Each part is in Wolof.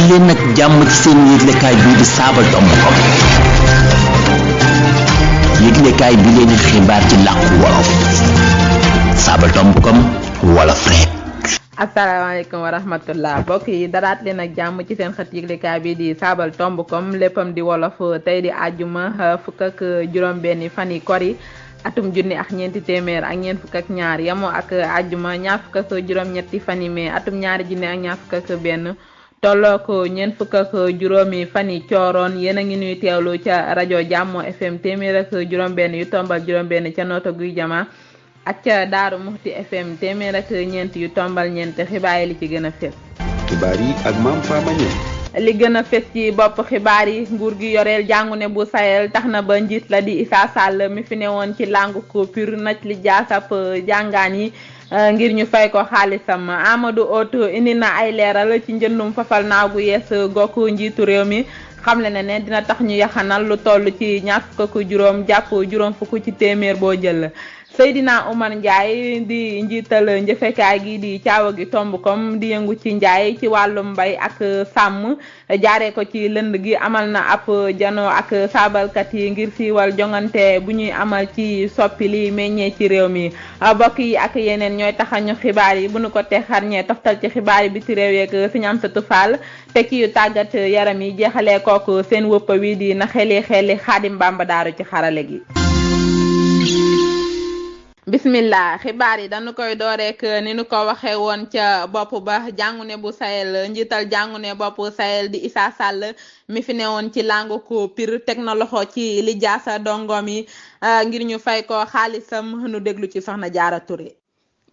leen nag jàmm ci seen yëglekaay bii di saabal.com yëglekaay bi leen xibaar ci làkku wolof saabal.com wolof rek. asalaamaaleykum wa rahmatullah mbokk yi daraat leen ak jàmm ci seen xët yëglekaay bi di saabal.com léppam di wolof tey di àjjuma fukk ak juróom-benni fan yi kori atum junni ak ñeenti téeméer ak ñeent fukk ak ñaar yamoo ak àjjuma ñaar fukk ak juróom-ñetti fan yi mai atum ñaari junni ak ñaar fukk ak benn tolloo ko ñeent fukk ak juróomi fan yi cooroon yéen a ngi nuy teewlu ca rajo Jàmmo FM téeméer ak juróom-benn yu tombal juróom-benn ca Notto Gouye Diama ak ca Daaru Muxti FM téeméer ak ñeent yu tombal ñeent xibaar yi li ci gën a fës. xibaar yi ak Mame Fama Niang. li gën a fës ci bopp xibaar yi nguur gi yoreel jàngune bu Sahel tax na ba njiit la di Issa Sall mi fi newoon ci langue coupure naj li jaasap jàngaan yi ngir ñu fay ko xaalisam. Amadou Hott indi na ay leeral ci njëndum fafal naaw gu yees gokku njiitu réew mi xamle na ne dina tax ñu yaxanal lu toll ci ñaar fukk ak juróom jàpp juróom fukk ci téeméer boo jël. Seydina Oumar Ndiaye di njiital njëfekaay gi di caawa gi tomb.com di yëngu ci njaay ci wàllum mbay ak sàmm jaaree ko ci lënd gi amal na ab jano ak saabalkat yi ngir siiwal jongante bu ñuy amal ci soppi li meññee ci réew mi. bokk yi ak yeneen ñooy taxañu xibaar yi bu nu ko texarñee toftal ci xibaar yi biti réew yeeg Sëñ Amsatu Fall te ki yu tàggat yaram yi jeexalee kooku seen wëppa wi di na xeli Xaadim Bamba daaru ci xarale gi. bismillah xibaar yi dañu koy door rek ni nu ko waxee woon ca bopp ba jàngune bu Sahel njiital jàngune bopp Sahel di Issa Sall mi fi newoon ci langue coupure teg na loxo ci li jaasa dongoom yi ngir ñu fay ko xaalisam nu déglu ci Soxna Jaara Touré.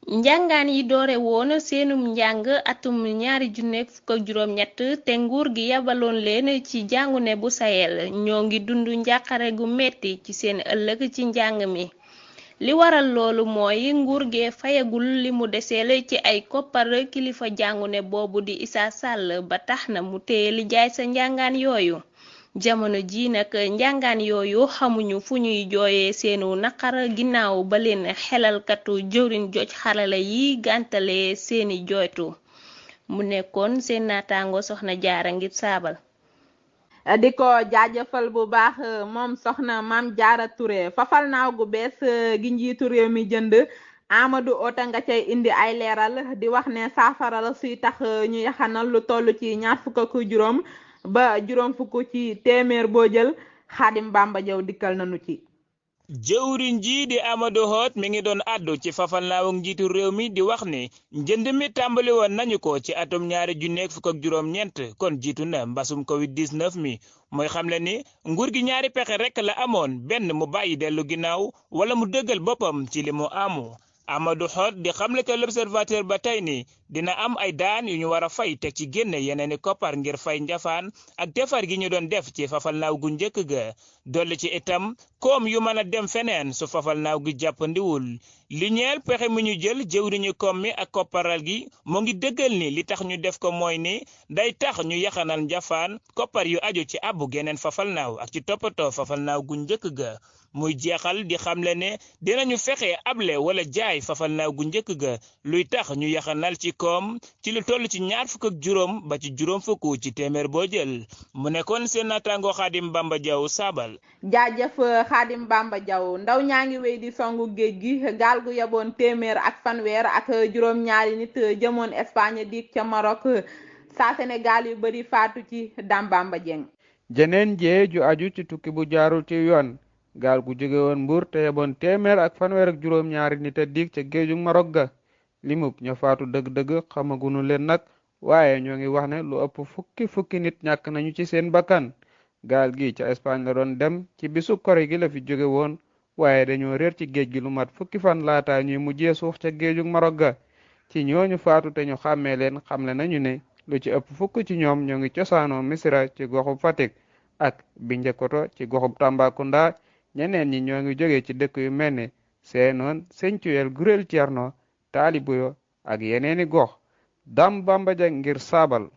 njàngaan yi doore woon seenum njàng atum 2023 te nguur gi yabaloon leen ci jàngune bu Sahel ñoo ngi dund njàqare gu metti ci seen ëllëg ci njàng mi. li waral loolu mooy nguur gee fayagul li mu deseel ci ay koppar kilifa jàngune boobu di Issa Sall ba tax na mu téye li jaay sa njàngaan yooyu jamono ji nag njàngaan yooyu xamuñu fu ñuy jooyee seenu naqar ginnaaw ba leen xelalkatu jëwriñ joj xarala yi gàntale seeni jooytu mu nekkoon seen naataango Soxna Jaara ngir saabal. di ko jaajëfal bu baax moom soxna Mame Diarra Touré fafal naaw gu bees gi njiitu réew mi jënd Amadou Hott nga cay indi ay leeral di wax ne saafara la suy tax ñu yaxanal lu toll ci ñaar fukk ak juróom ba juróom fukk ci téeméer boo jël Xaadim Bamba Jaw dikkal nañu ci. jëwriñ ji di Amadou Hott mi ngi doon àddu ci fafal naawu njiitu réew mi di wax ni njënd mi tàmbali woon nañu ko ci atum 2019 kon jiitu na mbasum covid-19 mi mooy xamle ni nguur gi ñaari pexe rek la amoon benn mu bàyyi dellu ginnaaw wala mu dëggal boppam ci li mu amu. Amadou Hott di xamle ca l'Observateur ba tey ni dina am ay daan yu ñu war a fay teg ci génne yeneeni koppar ngir fay njafaan ak defar gi ñu doon def ci fafal naaw gu njëkk ga dolli ci itam koom yu mën a dem feneen su fafal naaw gi jàppandiwul li ñeel pexe mu ñu jël jëwriñu koom mi ak kopparal gi moo ngi dëggal ni li tax ñu def ko mooy ni day tax ñu yaxanal njafaan koppar yu aju ci abbu geneen fafal naaw ak ci toppatoo fafal naaw gu njëkk ga muy jeexal di xamle ne dinañu fexe able wala jaay fafal naaw gu njëkk ga luy tax ñu yaxanal ci koom ci lu toll ci ñaar fukk ak juróom ba ci juróom fukk ci téeméer boo jël mu nekkoon seen naataango Xaadim Bamba Jaw saabal. jaajëf Xaadim Bamba Jaw ndaw ñaa ngi wéy di songu géej gi gaal gu yeboon téeméer ak fanweer ak juróom-ñaari nit jëmoon Espagne dik ca Maroc saa Sénégal yu bari faatu ci Dame Bamba Dieng. jeneen jee ju aju ci tukki bu jaarul ci yoon gaal gu jóge woon Mbuur te yeboon téeméer ak fanweer ak juróom-ñaari nit a dig ca géeju Maroc ga limub ña faatu dëgg-dëgg xamagunu leen nag waaye ñoo ngi wax ne lu ëpp fukki nit ñàkk nañu ci seen bakkan gaal gi ca Espagne la doon dem ci bisu kori gi la fi jóge woon waaye dañoo réer ci géej gi lu mat fukki fan laata ñuy mujjee suux ca géeju Maroc ga ci ñooñu faatu te ñu xàmmee leen xamle nañu ne lu ci ëpp fukk ci ñoom ñoo ngi cosaanoo Misira ci goxub Fatick ak Binjakoto ci goxub Tambacounda ñeneen ñi ñoo ngi jóge ci dëkk yu mel ne Seenoon Senthiouel Gurel Thierno Taalibuyo ak yeneeni gox Dame Bamba Dieng ngir saabal.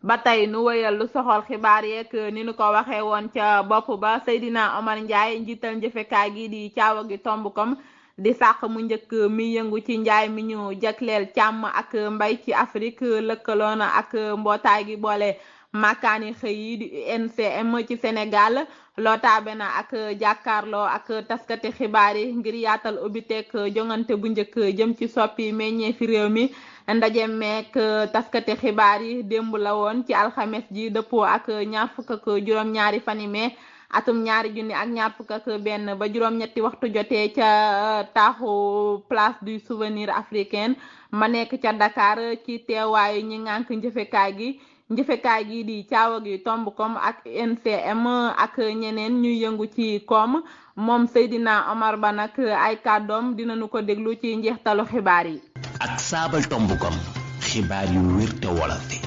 ba tey nu wëyal lu soxol xibaar yeeg ni nu ko waxee woon ca bopp ba Seydina Oumar Ndiaye njiital njëfekaay gi di caawa gi tomb.com di sàq mu njëkk mi yëngu ci njaay mi ñu jagleel càmm ak mbay ci Afrique lëkkaloona ak mbootaay gi boole màkkaani xëy yi di NCM ci Sénégal lootaabe na ak jàkkaarloo ak taskati xibaar yi ngir yaatal ubbiteeg jongante bu njëkk jëm ci soppi meññee fi réew mi ndaje meek taskati xibaar yi démb la woon ci alxames ji dëppoo ak ñaar fukk ak juróom-ñaari fani mai atum 2021 ba juróom-ñetti waxtu jotee ca taaxu place du souvenir africain ma nekk ca Dakar ci teewaayu ñi ngànk njëfekaay gi di caawa gi Tombcom ak NCM ak ñeneen ñuy yëngu ci koom moom Seydina Omar Ba nag ay kàddoom dinañu ko déglu ci njeextalu xibaar yi. ak saabal Tombcom xibaar yu wér te wolofe.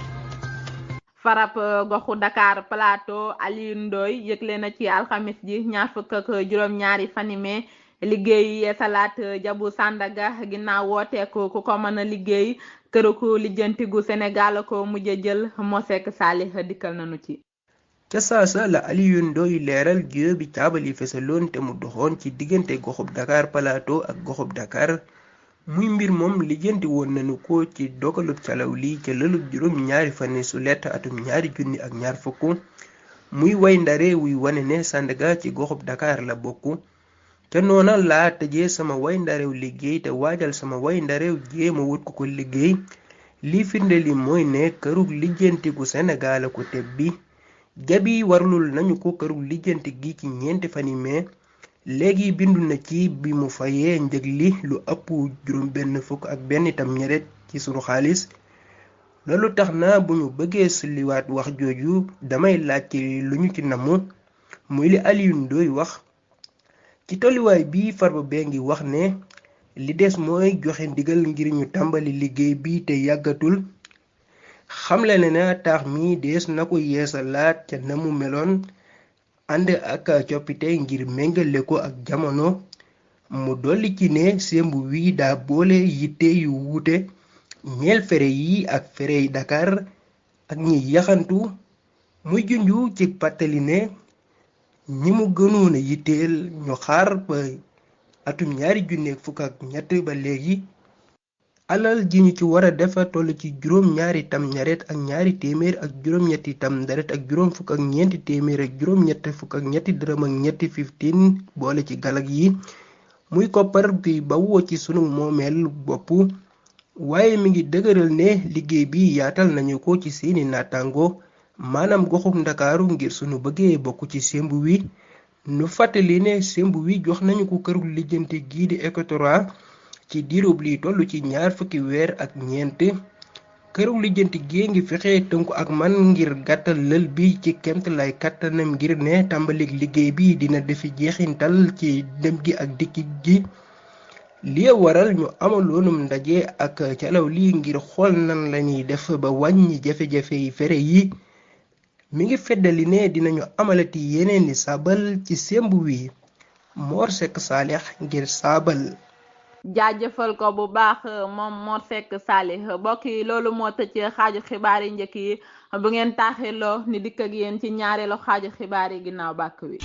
farab goxu Dakar Plateau Aliou Ndoye yëgle na ci alxamis ji ñaar fukk ak juróom-ñaari fani mai liggéey yeesalaat Jabu Sandaga ginnaaw wooteeku ku ko mën a liggéey këruku lijjanti gu Sénégal ko mujj jël Mosek Salih dikkal nañu ci. ca saasa la Aliou Ndoye leeral jiyee bi caabali fesaloon te mu doxoon ci diggante goxub Dakar Plateau ak goxub Dakar muy mbir moom lijjanti woon nañu ko ci dogalub calaw li ca lëlub juróom-ñaari fani su lett atum 2020 muy way ndare wuy wane ne Sandaga ci goxub Dakar la bokk. te noona laa tëjee sama way ndarew liggéey te waajal sama way ndarew jéema wut ko liggéey lii firnde li mooy ne kërug lijjanti gu Sénégal ko tebbi jabi warlul nañu ko kërug lijjanti gi ci 4 fani mai léegi bindu na ci bi mu fayee njëg li lu ëpp juróom-benn itam ñeret ci sunu xaalis loolu tax na bu ñu bëggee sulliwaat wax jooju damay laaj ci lu ñu ci namu muy li Aliou Ndoye wax ci tolluwaay bi Farba bee ngi wax ne li des mooy joxe ndigal ngir ñu tàmbali liggéey bi te yàggatul xamle na taax mi dees na ko yeesalaat ca na mu meloon ànd ak coppite ngir méngale ko ak jamono mu dolli ci ne semb wi daa boole yitte yu wuute ñeel fere yi ak fere yi Dakar ak ñi yaxantu muy junju ci pàttali ne ñi mu gënoon a yitteel ñu xaar ba atum 2023 ba léegi alal ji ñu ci war a defa toll ci juróom-ñaari tam ñaret ak 200 ak juróom-ñetti tam ndaret ak juróom fukk ak ñeenti téeméer ak juróom-ñett fukk ak ñetti dërëm ak ñetti 15 boole ci galag yi muy koppar bi bawoo ci sunu moomeel bopp waaye mi ngi dëgëral ne liggéey bi yaatal nañu ko ci seeni naataango maanaam goxum Ndakaaru ngir sunu bëggee bokk ci sembu wi nu fàttali ne sembu wi jox nañu ko kërug lijjanti gii di Ecotra ci diirub li toll ci 20 weer ak ñeent kërug lijjanti gii ngi fexe tënku ak man ngir gàttal lël bi ci kemt lay kàttanam ngir ne tàmbalik liggéey bi dina defi jeexintal ci dem gi ak dikki gi li waral ñu amaloonum ndaje ak calaw li ngir xool nan lañuy def ba wàññi jafe-jafe yi fere yi mi ngi feddali ne dinañu amalati yeneen ni saabal ci sembu wi Mor Seck Salih ngir saabal. jaajëfal ko bu baax moom Mor Seck Salih mbokk yi loolu moo tëj xaaju xibaar yi njëkk yi bu ngeen taaxiloo ni dikk ak yéen ci ñaareelu xaaju xibaar yi ginnaaw bàkk wi.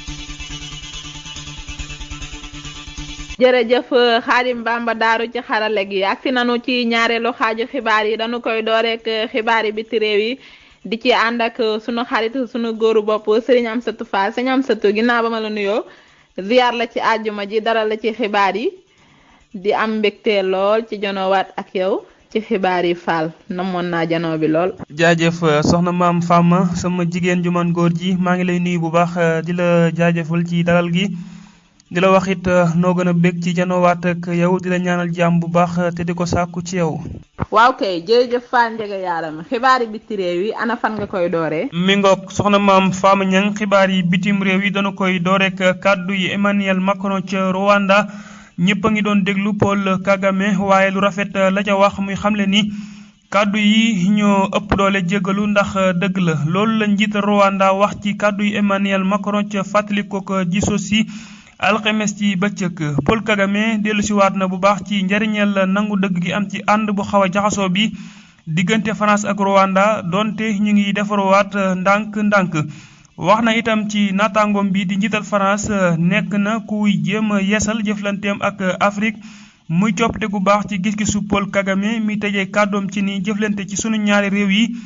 jërëjëf Xaadim Bamba Daaru ci xarale gi agsi nanu ci ñaareelu xaaju xibaar yi dañu koy door rek xibaar yi biti réew yi di ci ànd ak sunu xarit sunu góoru bopp Serigne Amsatou Fall Serigne Amsatou ginnaaw ba ma la nuyoo ziar la ci àjjuma ji dara la ci xibaar yi di am mbégte lool ci jonowaat ak yow ci xibaar yi Fall namoon naa janoo bi lool. jaajëf soxna maam Fama sama jigéen ju man góor ji maa ngi lay nuyu bu baax di la jaajëfal ci dalal gi di la wax it noo gën a bég ci janoowaat ak yow di la ñaanal jàmm bu baax te di ko sàkku ci yow. waaw kay jërëjëf Fall Ndiaga Yaram xibaar yi biti réew yi ana fan nga koy dooree. mi ngoog soxna maam Fama Niang xibaar yi bitim réew yi dana koy dooreek kàddu yi Emmanuel Macron ca Rwanda ñëpp a ngi doon déglu Paul Kagame waaye lu rafet la ca wax muy xamle ni kàddu yi ñoo ëpp doole jéggalu ndax dëgg la loolu la njiital Rwanda wax ci kàddu yi Emmanuel Macron ca fàttali ko jisosi alxemes ci bëccëg Paul Kagame dellusiwaat na bu baax ci njariñeel nangu dëgg gi am ci ànd bu xaw a jaxasoo bi diggante France ak Rwanda donte ñu ngi defaruwaat ndànk-ndànk wax na itam ci naataangoom bi di njiital France nekk na kuy jéem a yeesal jëflanteem ak Afrique muy coppite gu baax ci gis-gisu Paul Kagame mi tëjee kàddoom ci ni jëflante ci sunu ñaari réew yi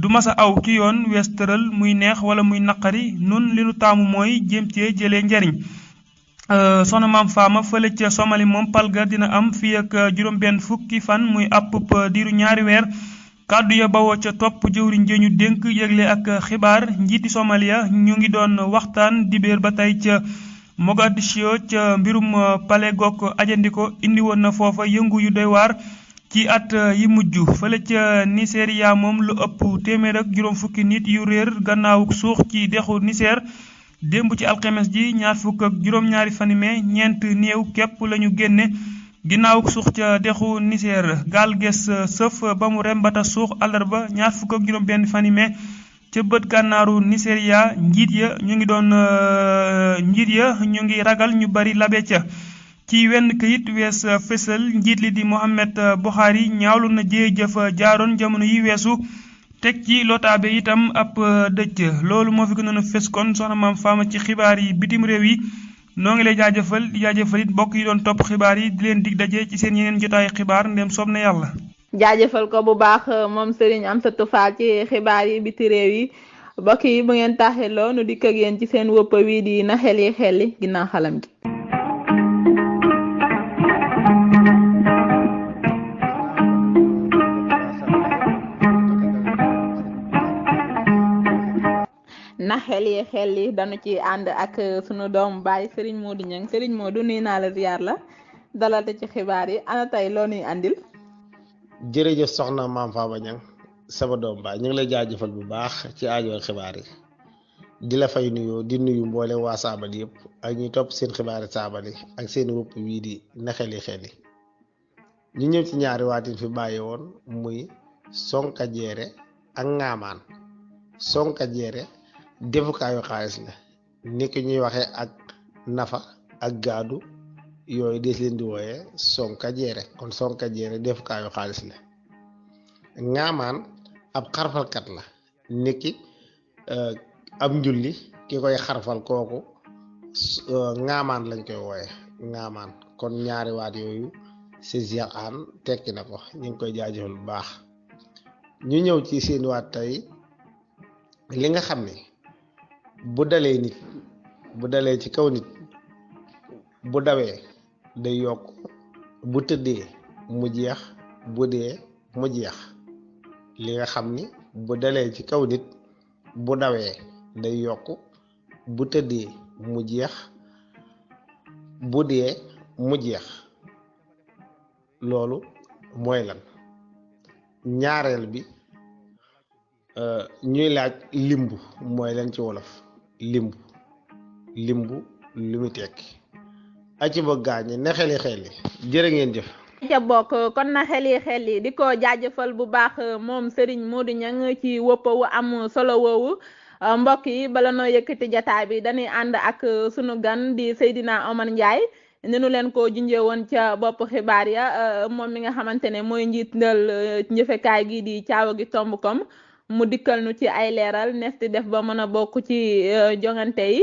du masa aw ci yoon wees tëral muy neex wala muy naqari nun li nu taamu mooy jéem cee jëlee njariñ soxna Maam Faama fële ca Somali moom palga dina am fii ak juróom-benn fukki fan muy àpp diiru ñaari weer kàddu ya bawoo ca topp jëwriñ ja ñu dénk yëgle ak xibaar njiiti Somalia ñu ngi doon waxtaan dibéer ba tey ca Mogadiscio ca mbirum pale gook ajandiko indi woon na foofa yëngu yu doy waar ci at yi mujj fële ca Nigeria moom lu ëpp téeméer ak juróom fukki nit yu réer gannaaw suux ci dexu Niger démb ci alxames ji ñaar fukk ak juróom-ñaari fanime ñeent néew képp lañu génne ginnaaw suux ca dexu Niger gaal ges sëf ba mu rembata suux àllarba ñaar fukk ak juróom-benn fanime ca bët gànnaaru Nigeria njiit ya ñu ngi ragal ñu bari labe ca ci wenn këyit wees fësal njiit li di Mohamed Buhari ñaawlu na jee jëf jaaroon jamono yi weesu teg ci lotaabe itam ab dëcc loolu moo fi gënoon a fës kon soxna Maam Faama ci xibaar yi bitim réew yi noo ngi lay jaajëfal di jaajëfal it mbokk yi doon topp xibaar yi di leen dig daje ci seen yeneen jotaay xibaar ndem soob na yàlla. jaajëfal ko bu baax moom Serigne Amsatou Fall ci xibaar yi biti réew yi mbokk yi bu ngeen taxeloo nu dikk ak yéen ci seen wëpp wi di na xel yi xelli ginnaaw xalam gi. na xel yi dañu ci ànd ak sunu doom baay Serigne Modou Niang Serigne Modou nuyu naa la ziar la dalal te ci xibaar yi ana tey loo nuy andil. jërëjëf soxna Maam Faama Niang sama doom baay ñu ngi lay jaajëfal bu baax ci aajo xibaar yi di la fay nuyoo di nuyu mboole waa Saabali yëpp ak ñuy topp seen xibaari Saabali ak seen wëpp wii di na xel yi ñu ñëw ci ñaari waatin fi bàyyi woon muy Sonka Jeere ak Ngaamaan Sonka Jeere defukaayu xaalis la ni ki ñuy waxee ak nafa ak gaadu yooyu des leen di wooyee Sonka Jeere kon Sonka Jeere defukaayu xaalis la Ngaamaan ab xarfalkat la ni ki ab njulli ki koy xarfal kooku Ngaamaan lañ koy wooyee Ngaamaan kon ñaari waat yooyu si Jean tekki na ko ñu ngi koy jaajëfal bu baax ñu ñëw ci seen waat tey li nga xam ne bu dalee nit bu dalee ci kaw nit bu dawee day yokk bu tëddee mu jeex bu dee mu jeex li nga xam ni bu dalee ci kaw nit bu dawee day yokk bu tëddee mu jeex bu dee mu jeex loolu mooy lan ñaareel bi ñuy laaj limbu mooy lan ci wolof limbu lu muy tekki aci ba gaañe ne xeli jërë ngeen jëf ca bokk kon na xeli di ko jaajëfal bu baax moom Serigne Modou Niang ci wëpp wu am solo woowu mbokk yi bala noo yëkkati jataay bi dañuy ànd ak sunu gan di Seydina Omar Ndiaye ni nu leen ko junjee woon ca bopp xibaar ya moom mi nga xamante ne mooy njiital njëfekaay gi di caawa gi tomb-kom mu dikkal nu ci ay leeral nesti def ba mën a bokk ci jongante yi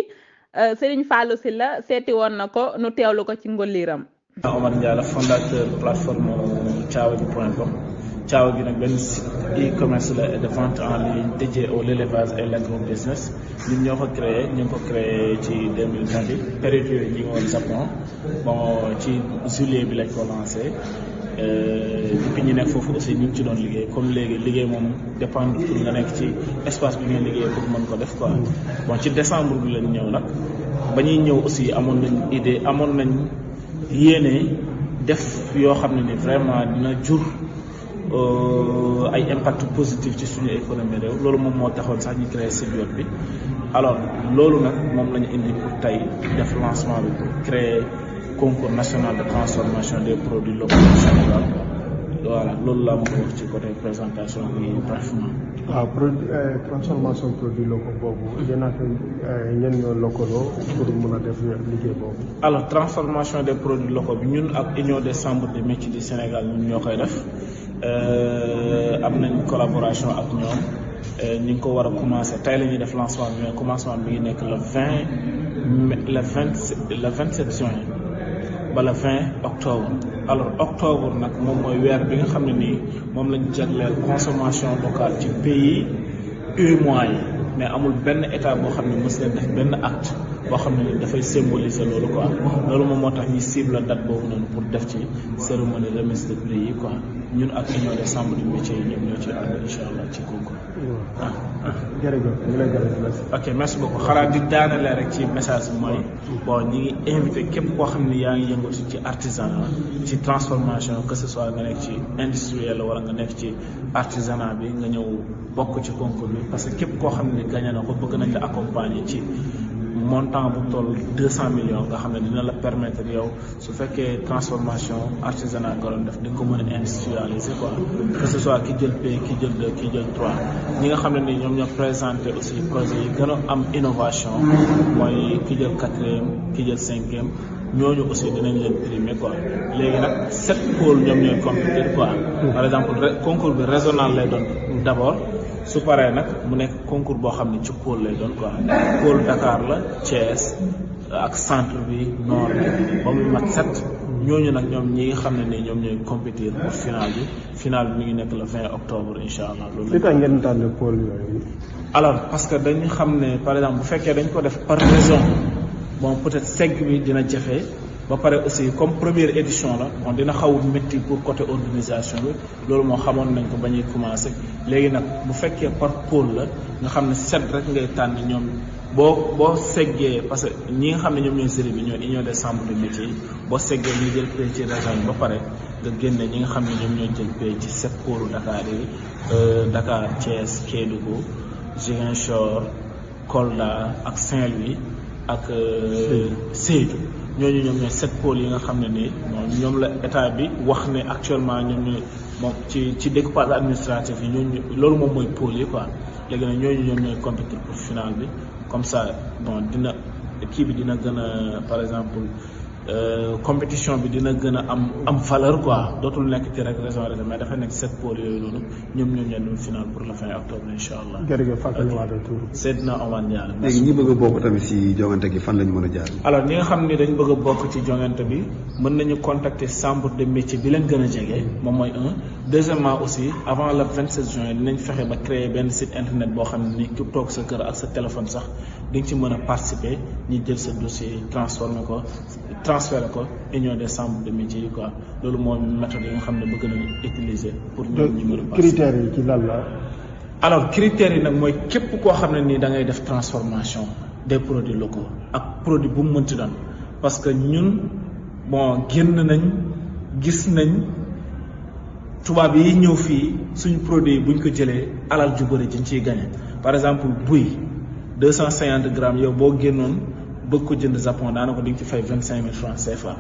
Serigne Fallou Sylla seeti woon na ko nu teewlu ko ci ngolliiram. Omar Ndiaye la fondateur plateforme thiawagui.com Thiawagui nag benn site e-commerce la de vente en ligne dédié au l'élevage et l'agro-business ñun ñoo ko créé ñu ngi ko créé ci 2020 période yooyu ñu ngi woon Japon bon ci juillet bi lañ ko lancé depuis ñu nekk foofu aussi ñu ngi ci doon liggéey comme léegi liggéey moom dépendre pour nga nekk ci espace bi nga liggéey pour mën ko def quoi bon ci décembre bi lañ ñëw nag ba ñuy ñëw aussi amoon nañ idée amoon nañ yéene def yoo xam ne ni vraiment dina jur ay impact positif ci suñu économie réew loolu moom moo taxoon sax ñu créé site web bi alors loolu nag moom la ñu indi pour tey def lancement bi pour créer concours national de transformation des produits locaux du Sénégal voilà loolu laa ma ko wax ci côté présentation bi brièvement. waaw transformation produits locaux boobu yéen a ñenn ñoo locaux pour mën a def liggéey boobu. alors transformation des produits locaux bi ñun ak union des chambres de métiers du Sénégal ñun ñoo koy def am nañ collaboration ak ñoom ñu ngi ko war a commencer tey la ñuy def lancement bi mais commencement bi ngi nekk le 27 juin ba le 20 octobre alors octobre nag moom mooy weer bi nga xam ne nii moom lañ jagleel consommation locale ci pays UEMOA yi mais amul benn état boo xam ne mës na def benn acte boo xam ne ni dafay symboliser loolu quoi loolu moom moo tax ñu cible date boobu noonu pour def ci cérémonie remise de prix yi quoi ñun ak union des chambres du métier yi ñoom ñoo ci ànd incha allah ci concours. jërëjëf ñu lay gërëm. ok merci beaucoup xalaat di daanale rek ci message bi mooy bon ñi ngi invité képp koo xam ne yaa ngi yëngatu ci artisanat ci transformation que ce soit nga nekk ci industriel wala nga nekk ci artisanat bi nga ñëw bokk ci concours bi parce que képp koo xam ne gagné na ko bëgg nañ la accompagner ci montant bu toll 200 millions nga xam ne dina la permettre yow su fekkee transformation artisanat nga doon def di nga ko mën a industrialiser quoi que ce soit ki jël P ki jël 2 ki jël 3 ñi nga xam ne ni ñoom ñoo présenté aussi projet yi gën a am innovation mooy ki jël 4e ki jël 5e ñooñu aussi dinañ leen primer quoi léegi nag 7 pôles ñoom ñooy compétir quoi par exemple concours bi régional lay doon d'abord su paree nag mu nekk concours boo xam ne ci pôle lay doon quoi pôle Dakar la Thiès ak centre bi nord bi ba muy mat 7 ñooñu nag ñoom ñi nga xam ne ni ñoom ñooy compétir pour final bi mi ngi nekk le 20 octobre incha allah. loolu li tax ngeen tànn pôle yooyu. alors parce que dañu xam ne par exemple bu fekkee dañ ko def par région bon peut-être segg bi dina jafe. ba pare aussi comme première édition la bon dina xaw métti pour côté organisation bi loolu moo xamoon nañ ko ba ñuy commencé léegi nag bu fekkee par pôle la nga xam ne 7 rek ngay tànn ñoom boo seggee parce que ñi nga xam ne ñoom ñooy jury bi ñooy union des chambres de métiers yi boo seggee ñu jël pay ci région bi ba pare nga génne ñi nga xam ne ñoom ñooy jël pay ci 7 pôles Dakar yi Dakar Thiès Kédougou Ziguinchor Kolda ak Saint-Louis ak Sédhiou ñooñu ñoom ñooy 7 pôles yi nga xam ne nii ñoom la état bi wax ne actuellement ñoom ñooy moom ci découpage administratif yi ñooñu loolu moom mooy pôles yi quoi léegi nag ñooñu ñoom ñooy compétir pour final bi comme ça bon dina kii bi dina gën a par exemple compétition bi dina gën a am valeur quoi dootul nekk ci rek région mais dafa nekk 7 pôles yooyu noonu ñoom ñoo ñëw final pour le 20 octobre incha allah. jërëjëf fàttali waat tur. Seydina Omar Ndiaye. léegi ñi bëgg a bokk tamit si joŋante gi fan la ñu mën a jaar. alors ñi nga xam ni dañ bëgg a bokk ci joŋante bi mën nañu contacter chambre de métier bi leen gën a jege moom mooy deuxièmement aussi avant le 27 juin dinañ fexe ba créer benn site internet boo xam ne ni ku toog sa kër ak sa téléphone sax di nga ci mën a participer ñi jël sa dossier transformé ko transféré ko union des chambres de métiers yi quoi loolu mooy méthode yi nga xam ne bëgg nañu utiliser pour ñoom ñu mën a participer. critères yi ci lan la. alors critères yi nag mooy képp koo xam ne nii da ngay def transformation des produits locaux ak produit bu mu mënti doon parce que ñun bon génn nañ gis nañ tubaab yi ñëw fii suñu produit buñ ko jëlee alal ju bëri jiñ ciy gagné par exemple buy 250 grammes yow boo génnoon bëgg ko jënd Japon daanaka di nga ci fay 25 000 francs CFA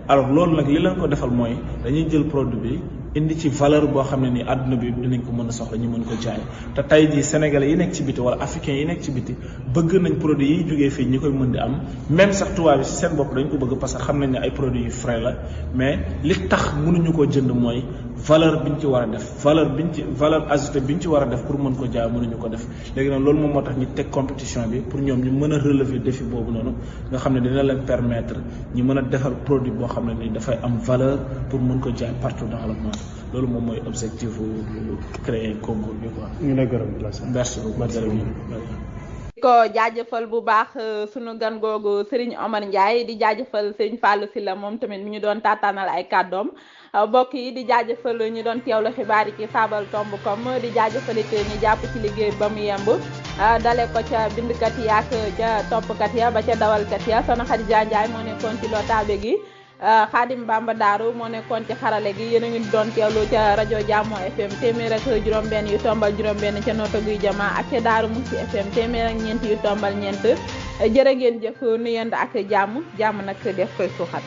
alors loolu nag li leen ko defal mooy dañuy jël produit bi indi ci valeur boo xam ne ni àdduna bi dinañ ko mën a soxla ñu mën ko jaay te tey jii sénégalais yi nekk ci biti wala africains yi nekk ci biti bëgg nañ produit yi jógee fii ñi koy mën di am même sax tubaab bi si seen bopp dañ ko bëgg parce que xam nañ ne ay produits yu frais la mais li tax mënuñu ko jënd mooy valeur biñ ci war a def valeur ajoutée biñ ci war a def pour mën ko jaay mënuñu ko def léegi nag loolu moom moo tax ñu teg compétition bi pour ñoom ñu mën a relever défi boobu noonu nga xam ne dina leen permettre ñu mën a defar produit boo xam ne ni dafay am valeur pour mën ko jaay partout dans le monde loolu moom mooy objectif créer concours bi quoi. ñu lay gërëm. merci beaucoup jërëjëf. ko jaajëfal bu baax sunu gan googu Serigne Omar Ndiaye di jaajëfal Serigne Fallou Sylla moom tamit mi ñu doon taataanal ay kàddoom mbokk yi di jaajëfal ñu doon teewlu xibaar yi ci Fabal.com di jaajëfal it ñu jàpp ci liggéey ba mu yemb dale ko ca bindkat yi ak ca toppkat ya ba ca dawalkat ya Soxna Khadija Ndiaye moo nekkoon ci lotaabe gi Khadim Bamba Daaru moo nekkoon ci xarale gi yéen a ngi doon teewlu ca rajo Jamo FM téeméer ak juróom-benn yu tombal juróom-benn ca Notto Gouye Diama ak ca Daaru Muxti FM téeméer ak ñeent yu tombal ñeent jërë ngeen jëf nu yend ak jàmm nag def koy suuxat